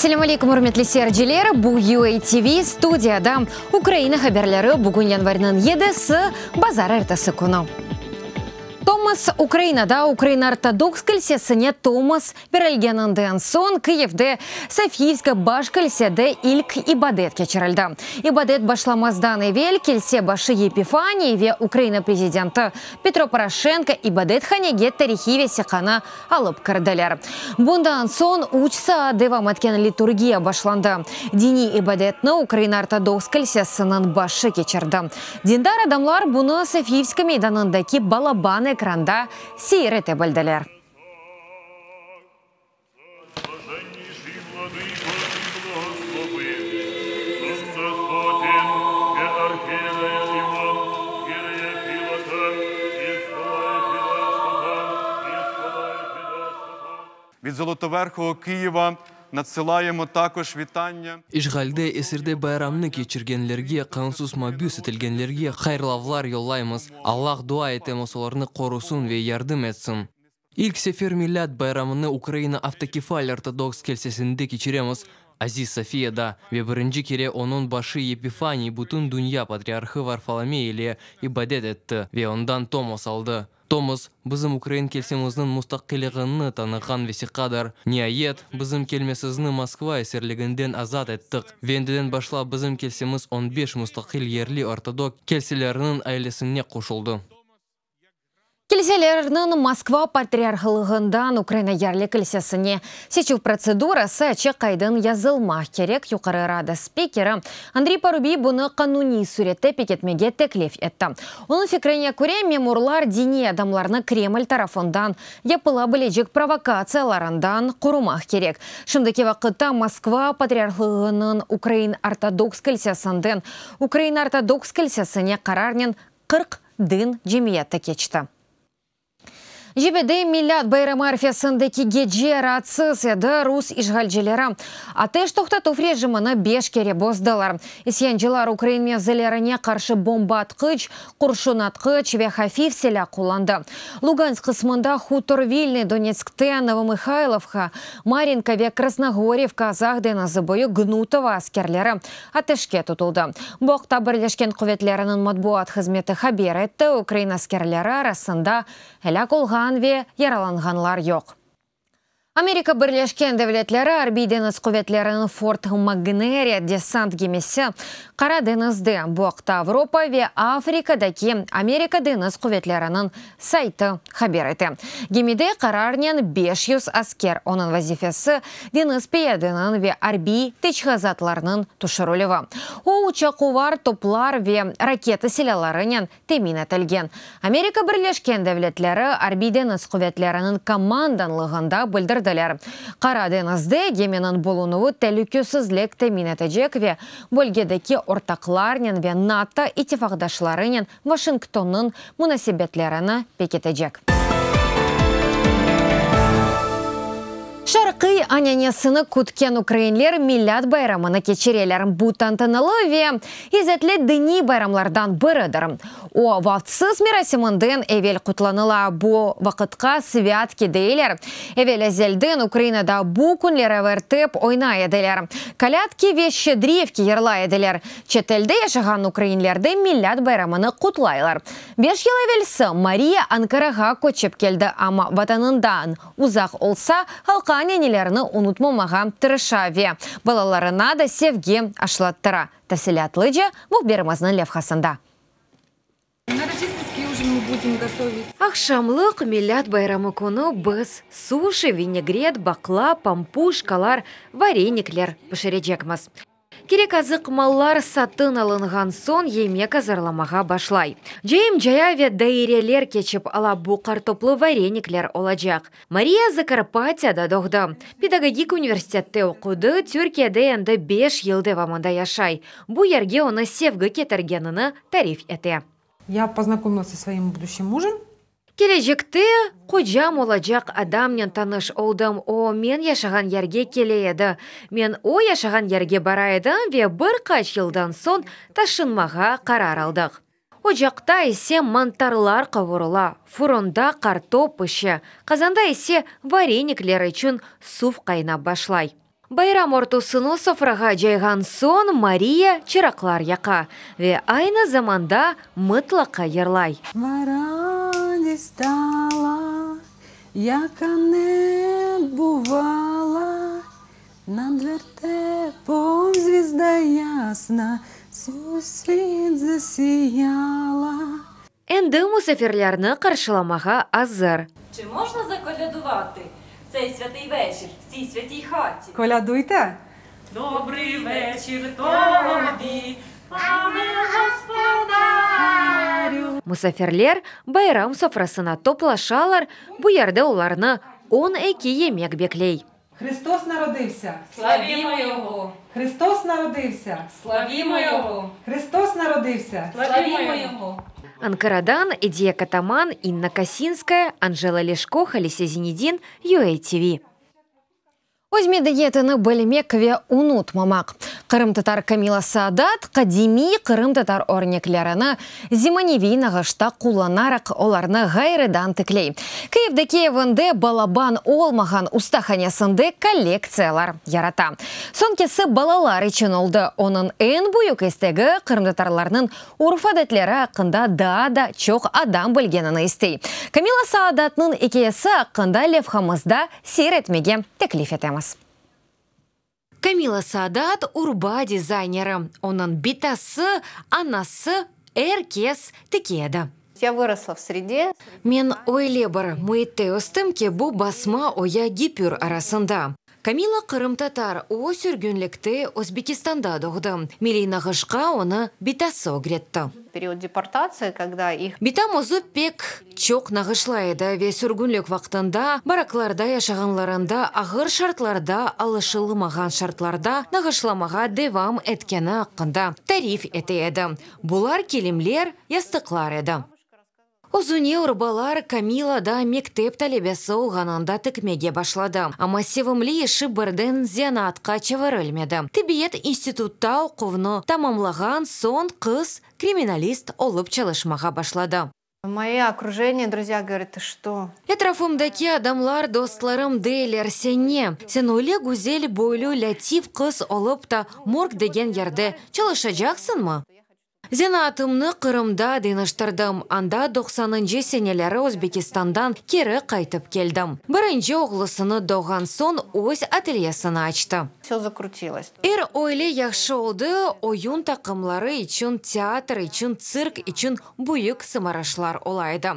Selâm aleyküm, ürmetli seyirciler! Bu UA TV, studiyada Ukraina haberleri, bugün yanvarniñ yedisi, bazarertesi künü. Tomos, Ukrainada Ukraina Ortodoks kilsesine tomos berilgeninden soñ Kıyivde Sofiyivska baş kilsede ilk ibadet keçirildi. İbadet başlamazdan evel kilse başı Yepifaniy ve Ukraina prezidenti Petro Poroşenko ibadethanege tarihiy vesiqanı alıp kirdiler. Bundan soñ üç saat devam etken liturgiya başlandı. Diniy ibadetni Ukraina Ortodoks kilsesiniñ başı keçirdi. Dindar adamlar bunı Sofiyivska meydanındaki balaban ekranda seyir ete bildiler. Від Золотоверхого Києва надсилаємо також вітання. İşğalde esirde bayramnı keçirgenlerge, qanunsız mabüs etilgenlerge hayırlavlar yollaymız. Allah dua etemiz, olarnı qorusın ve yardım etsin. İlk sefer Milât bayramını Ukraina Avtokefal Ortodoks Kilsesinde keçiremiz, Aziz Sofiyada, ve birinci kere onıñ başı Yepifaniy bütün dünya patriarhı Varfolomey ile ibadet etti ve ondan tomos aldı. Tomos, bizim ukrain kilsemizniñ mustaqilligini tanığan vesiqadır. Niayet, bizim kilmesizni Moskva esirliginden azat ettik ve endiden başlap bizim kilsemiz on beş mustaqil yerli ortodok kilseleriniñ ailesine qoşuldı. Kilselerniñ Moskva patriarhlığından Ukraina yerli kilsesine seçüv protsedurası açıq-aydın yazılmaq kerek, Yuqarı Rada spikeri Andriy Parubiy bunı qanuniy sürette pekitmege teklif etti. Onıñ fikrine köre, memurlar diniy adamlarnı Kreml tarafından yapıla bilecek provokatsiyalarından qorumaq kerek. Şimdiki vaqıtta Moskva patriarhlığınıñ Ukrain Ortodoks kilsesinden Ukraina Ortodoks kilsesine qararnen 40 din cemiyeti keçti. Cebede Milât bayramı arfesindeki gece raatsız edi, rus işğalcileri ateş toqtatuv rejimini beş kere bozdılar. İsyancılar ukrain mevzilerine qarşı bomba atqıç, qurşun atqıç ve hafif silâ qullandı. Lugansk qısmında Hutor Vilnıy, Donetskte Novomıhaylovka, Marinka ve Krasnoğorivka, Azaq deñizi boyu Gnutovo askerleri ateşke tutuldı. Bu aqta Birleşken quvetleriniñ matbuat hızmeti haber etti, ukrain askerleri arasında elâk olğan ve yaralanğanlar yoq. Amerika Birleşken Devletleri Arbiy deñiz quvetleriniñ Fort McNairy desant gemisi Qara deñizde. Bu aqta Avropa ve Afrikadaki Amerika deñiz quvetleriniñ saytı haber ete. Gemide qararnen 500 asker, onıñ vazifesi, deñiz piyadeniñ ve arbiy teçhizatlarnıñ tüşürilüvi. O, uçaquvar toplar ve raketa silâlarınen temin etilgen. Amerika Birleşken Devletleri Arbiy deñiz quvetleriniñ komandanlığında bildirdiler, Qara deñizde geminiñ bulunuvı telükesizlik temin etecek ve bölgedeki ortaqlarnen ve NATO ittifaqdaşlarınen Washingtonnıñ munasebetlerini pekitecek. Şarqiy ananesini kütken ukrainler Milât bayramını keçireler. Bu tantanalı ve izzetli diniy bayramlardan biridir. O, vaftiz merasiminden evel qutlanıla. Bu vaqıtqa svâtki deyler. Evel-ezelden Ukrainada bu künleri vertep oynay ediler. Kolâdki ve şçedrivki yırlay ediler. Çetelde yaşağan ukrainler de Milât bayramını qutlaylar. Beş yıl evelsi Mariya Ankarağa köçip keldi, amma vatanından uzaq olsa, halq ananelerini unutmamağa tırışa ve balalarına da sevgi aşlattıra. Tafsilâtlıca mühbirimizniñ levhasında. На рождественский ужин мы будем готовить. Aqşamlıq Milât bayramı künü biz suşi, vinegret, baqla, pampuşkalar, varenikler pişirecekmiz. Kerek azıq mallar satın alınğan soñ yemek azırlamağa başlay. Cayım caya ve daireler keçip ala bu qartoplı varenikler olacaq. Mariya Zakarpatyada doğdı. Pedagogik universitette oqudı, Türkiyede endi beş yıl devamında yaşay. Bu yerge onı sevgi ketirgenini tarif ete. Я познакомилась со своим будущим мужем. Kelecekte qocam olacaq adamnen tanış oldım. O, men yaşağan yerge kele edi. Men o yaşağan yerge bara edim ve bir qaç yıldan soñ taşınmağa qarar aldıq. Ocaqta ise mantarlar qavurıla, furunda qartop pişe, qazanda ise varenikler içün suv qaynap başlay. Bayram örtüsini sofrağa cayğan soñ, Mariya çıraqlar yaqa ve aynı zamanda mıtlaqa yırlay. Радость стала, яка не бувала, Над вертепом звезда ясна весь світ засіяла. Endi musafirlerni qarşılamağa azır. Чи можна заколядувати в цей святий вечір, в цій святій хаті? Колядуйте! Добрий вечір тобі, пане господарю. Musafirler bayram sofrasına toplaşalar, bu yerde olarnı 12 yemek bekley. Христос народився! Славімо Його! Христос народився! Славімо Його! Христос народився! Славімо Його! Ankaradan Ediye Kataman, İnna Kosinskaya, Anjela Leşko, Halise Zinedin, UATV. Öz medeniyetini bilmek ve unutmamaq. Qırımtatar Kamila Saadat qadimiy qırımtatar örneklerini zemaneviy nağışta qullanaraq olarnı ğayrıdan tikley. Kyivdeki evinde balaban olmağan ustahanesinde kollektsiyalar yarata. Soñkisi balalar içün oldı. Onıñ eñ büyük istegi, qırımtatarlarnıñ urf-adetleri aqqında daa da çoq adam bilgenini istey. Kamila Saadatnıñ ikâyesi aqqında levhamızda seyir etmege teklif etemiz. Kamila Saadat, urba dizayneri. Onıñ bitası, anası, er kes tike edi. Я выросла в среде. Men öyle bir müitte östim ki, bu basma, oya, gipür arasında. Kamila qırımtatar, o sürgünlikte Özbekistanda doğdı. Milliy nağışqa onı bitası ögretti. Период депортации, когда их Bitam özü pek çoq nağışlay edi ve sürgünlik vaqtında baraklarda yaşağanlarında ağır şartlarda, alışılmağan şartlarda nağışlamağa devam etkeni aqqında tarif ete edi. Bular kilimler, yastıqlar edi. Özüne urbalar Kamila daa mektep talebesi olğanında tikmege başladı. Amma sevimli işi birden zenaatqa çevirilmedi. Tibbiyet institutta oquvnı tamamlağan soñ qız kriminalist olıp çalışmağa başladı. Мое окружение, друзья говорят, ты что? Etrafımdaki adamlar, dostlarım deyler, Sen ne? Sen öyle güzel boylu, lâtif qız olıp ta morg degen yerde çalışacaqsıñmı? Zenaatımnı Qırımda deñiştirdim. Anda doqsanıncı seneleri Özbekistandan keri qaytıp keldim. Birinci oğlusını doğğan soñ öz atelyesini açtı. Все закрутилось. Er öyle yahşı oldı, oyun taqımları içün, teatr içün, tsirk içün büyük sımarışlar ola edi.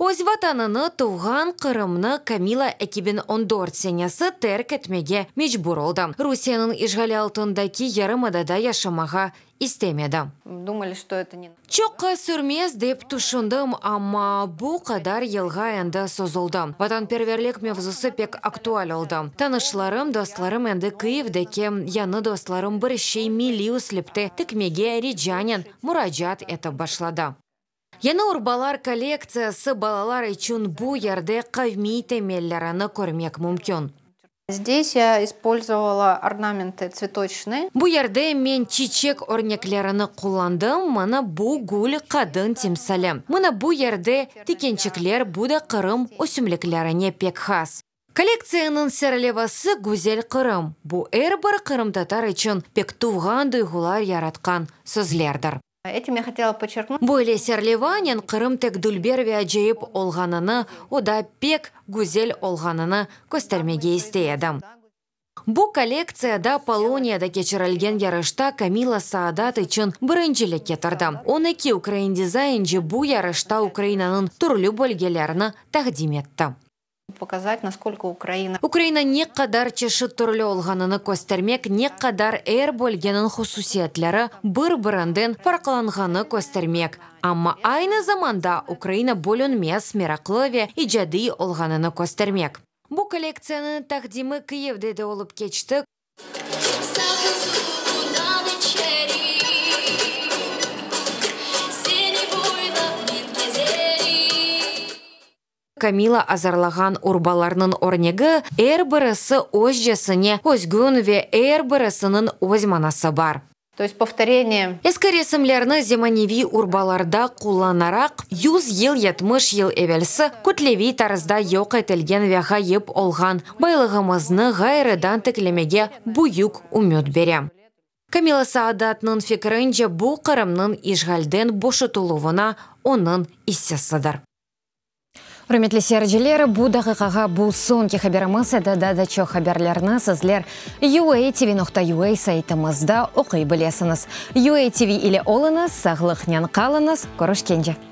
Öz vatanını, tuvğan Qırımnı Kamila 2014 senesi terk etmege mecbur oldı. Rusiyeniñ işğali altındaki yarımadada yaşamağa istemedi. Думали, что это не... Çoqqa sürmez dep tüşündim, amma bu qadar yılğa endi sozuldı. Vatanperverlik mevzusı pek aktual oldı. Tanışlarım, dostlarım, endi Kyivdeki yañı dostlarım bir şey milliy üslüpte tikmege ricanen muracaat etip başladı. Yañı urbalar kollektsiyası balalar içün bu yerde qavmiy temellerini körmek mümkün. Здесь я использовала орнаменты цветочные. Bu yerde men çiçek örneklerini qullandım, mına bu gül qadın timsali. Mına bu yerde tikençikler, bu da Qırım ösümliklerine pek has. Kollektsiyanıñ serlevası Güzel Qırım. Bu er bir qırımtatar içün pek tuvğan duyğular yaratqan sözlerdir. Этим я хотела подчеркнуть, Böyle serlevanen Qırım tek dülber ve acayip olğanını, o da pek güzel olğanını köstermege istey edim. Bu kollektsiyada Poloniyada keçirilgen yarışta Kamila Saadat içün birincilik ketirdi. 12 ukrain dizayncı bu yarışta Ukrainanıñ türlü bölgelerini taqdim etti. показать, насколько Украина Ukraina ne qadar çeşit türlü olğanını köstermek, ne qadar er bölgeniñ hususiyetleri bir-birinden farqlanğanı köstermek. Amma aynı zamanda Ukraina bölünmez, meraqlı ve icadiy olğanını köstermek. Bu kollektsiyanıñ taqdimi Kyivde de olıp keçti. Sağ içerim, Seni boylap men kezerim. Kamila azırlağan urbalarnıñ örnegi er birisi özcesine özgün ve er birisiniñ öz manası bar. То есть повторение. Eski resimlerni zemaneviy urbalarda qullanaraq, 100 yıl 70 yıl evelsi kütleviy tarzda yoq etilgen ve ğayıp olğan baylığımıznı ğayrıdan tiklemege büyük ümüt bere. Kamila Saadatnıñ fikirince, bu Qırımnıñ işğalden boşatıluvına onıñ issesidir. Ürmetli seyirciler, bu daqiqağa bu soñki haberimiz edi. Daa da çoq haberlerni sizler uatv.ua saytımızda oquy bilesiñiz. UATV ile oluñız, sağlıqnen qalıñız, körüşkence.